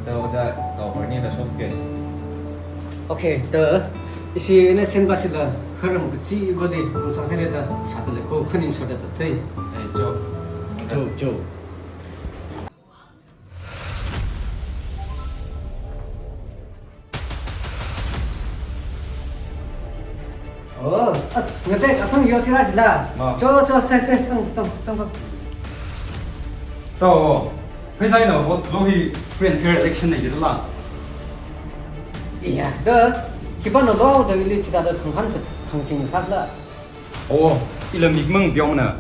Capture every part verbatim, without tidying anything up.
Da ojā, da ojā, ni da shop ke. Okay, da ishi ina sen ba shila, kharam kachi bali, ungsang hene da, shata le ko, khaning shata da, sei. Ei, jo. Jo, jo. Oh, as, ngazek asang yo tira jila. Ma. Cho, cho, sai, sai, sang, sang, sang, sang. Tao, pheisā ina vote lo hi free and fair election na yirla. Iya, da, khipāna lo da ili chida da khanghan khangching sakla. Oh, ila mikmang biong na.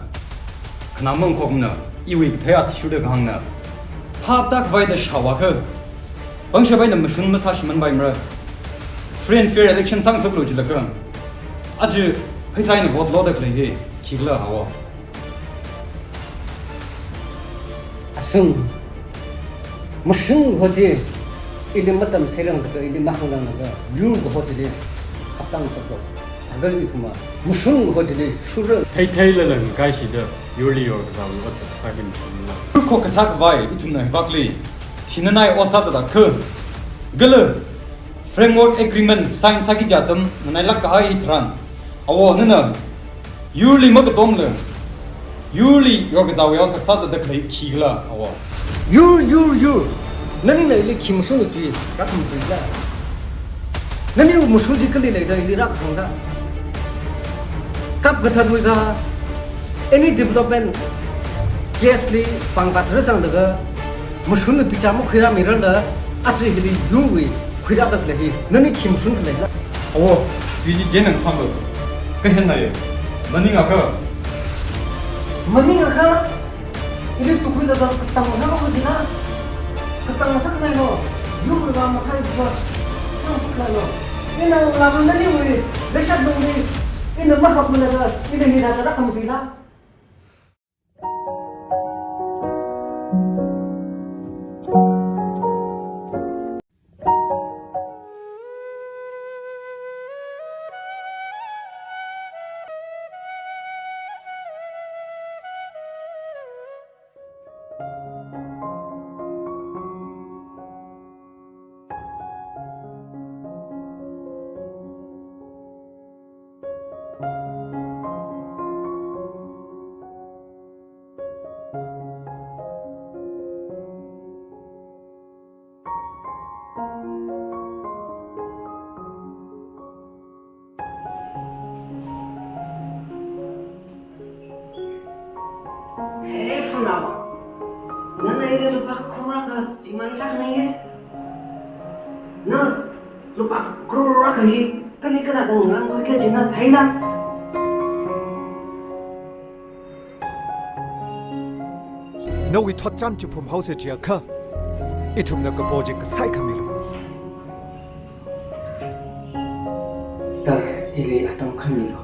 Khanamang khokna, iwui kathei athishurda kahāngna. Phaptak vai da shawa kha. Pangshap eina mashun masāshimān bai mara. Free and fair election sāngasak lo jila kha. Aja, pheisā ina vote lo da khalei hi, khikhala hawo. Asung. Mashun kaho chi, ili matam seirang da kha, ili mahāngrang da kha, yur kaho chili, haptang saklo. Aga ithumva, mashun kaho chili, shura. Thei thei lalang kaishida, yurli yorkazāwui otsak sāki mashunla. Yur kho kasā khavai, ithumna hibakli, thinanai ot sāzada kha. Gala, framework agreement sign sāki kaji atam, nanailāk kahai tharan. Awo, nana, yurli makatomla. Yurli yorkazāwui otsak sāzada khalei khikhala, awo. Yur, yur, yur. Nanina ili khi mashun chi, rākhamatuila. Nani mashun chi kali leida ili rākahāngda. Kap kathatwui kha, any development case li pāng kathara sanglaga, mashunna bichar makhuirāmirarla, aja hili yurwui khuirāda khalei hi, nani khi mashun khaleila. Awo, tui chi jen nang sanglo. Kahenna ye. Maningakha. Maningakha. Ili tukhuilaga katang sākhui jina. Katang sākhaleilo. Yurwui vang mathei jua. Sākhaleilo. Ina lāma naniwui, leishat lungli. Ina mahapmana da, ina hithāda rākhamatuila. Hey, Funao. Nana ili lupā crore akha demand sākhangaye. Na, lupā crore akha hi, kali kathāda ngarānkhui khala chi na theila. Nawui thotchan chiphum haosa chiakha, ithumna kapo chi kasai khamilu. Da, ili atam khamilu.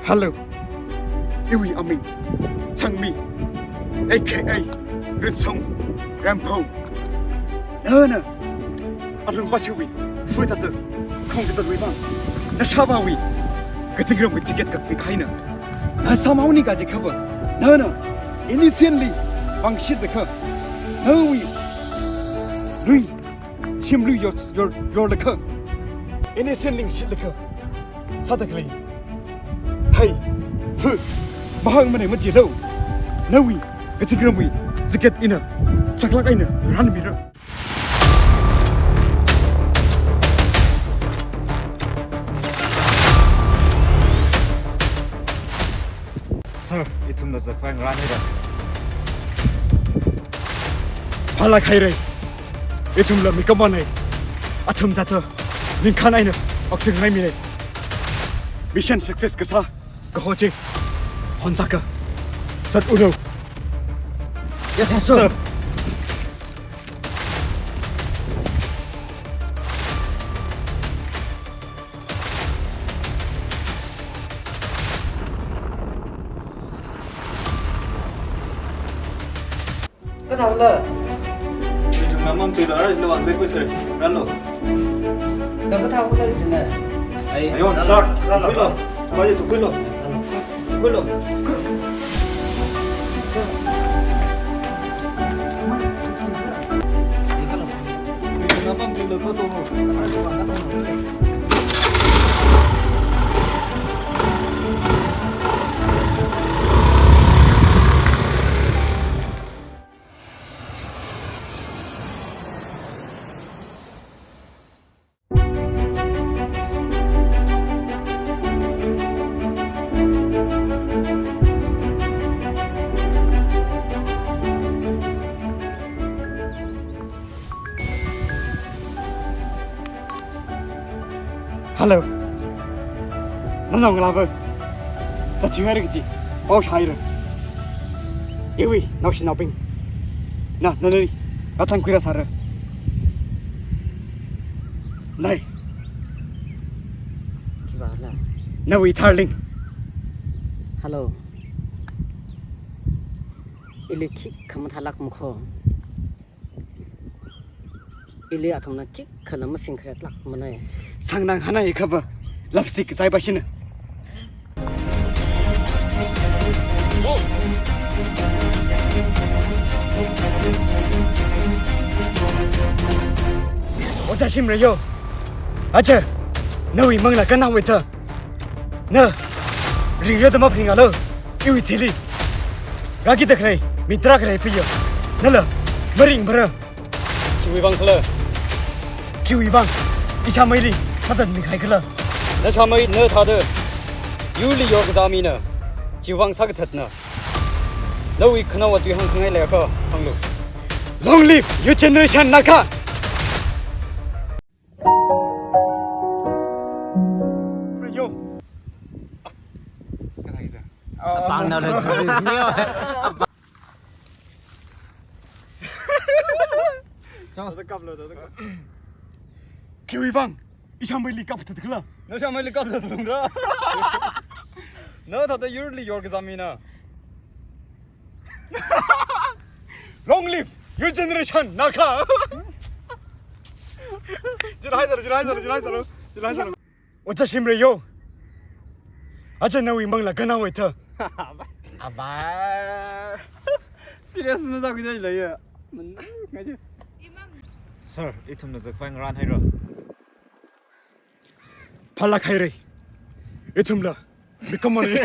Hello. Iwui aming, Changmi, A K A Rinchong Ramphong. Nana, alungpashiwui, fuitata, khong kazatwui vang, nashāvāwui, kazingramwui ticket kakpi kahaina. Na sāmao ni kaji khava, nana, innocently, vangshit dakha, nawui, lui, shimlui yor, yor, yorlakha, innocently shitlaga, sāda khalei. Hai, fu, mahāngmana majilo. Nawui, kazingramwui, ticket ina, saklāk eina, rānmira. Sir, ithumla zakwai ngarānhaira. Phalāk haira. Ithumla mikumo nai. Athum zatha. Ningkhān eina oxygen ngaimina. Mission success kasā kaho chi. Honzaka. Zat ulu. Yes, sir. Sir. Kathāla? Ithum namam tui lara ila vang zai kui sir. Rānlo. Da kathāla jina. Ai. Ayon, start. Rānlo. Tukuilo. Baje tukuilo. Rānlo. Hello. Hello. Nana ngalāva. Tathuihaira kaji pao shāhaira. Iwui naoshinaobing. Na, na, nali. Ngachang khuira sāra. Nai. Khiva na? Nawui darling. Hello. Ili khikha mathālākmakho. Ili athumna khikhala masingkhararlākmana. Sangnang hānai khava, lapstick zaiba shina. Ojā Shimrei yo. Aja, nawui manglā kannāwui thā. Na, ringra da maphaninga lo, iwui thili. Rākida khalei, mi tarākha leiphāya. Nala, maringphāra. Khiwui vang khala? Khiwui vang, ishāmeili, sāthatmikahai khala? Nashāmei, na thāda, yurli yorkazā mina, chiwui vang sākathatna. Nawui khanaowa tui hāngkhangai leiakha, hānglu. Long live your generation, Naga! Yo. Pangna le. Chao. Khiwui vang, ishāmeili kapthat khala? Nashāmeili kapthat lungra. Na thāda yurli yorkazā mina. Long live your generation, Naga! Jilhai sālu, jilhai sālu, jilhai sālu, jilhai sālu. Ojā Shimrei yo. Aja nawui manglā kannāwui thā. Aba. Serious masākhuida leiya. Sir, ithumna zakfai ngarānhaira. Phālāk haira. Ithumla. Mikumo re.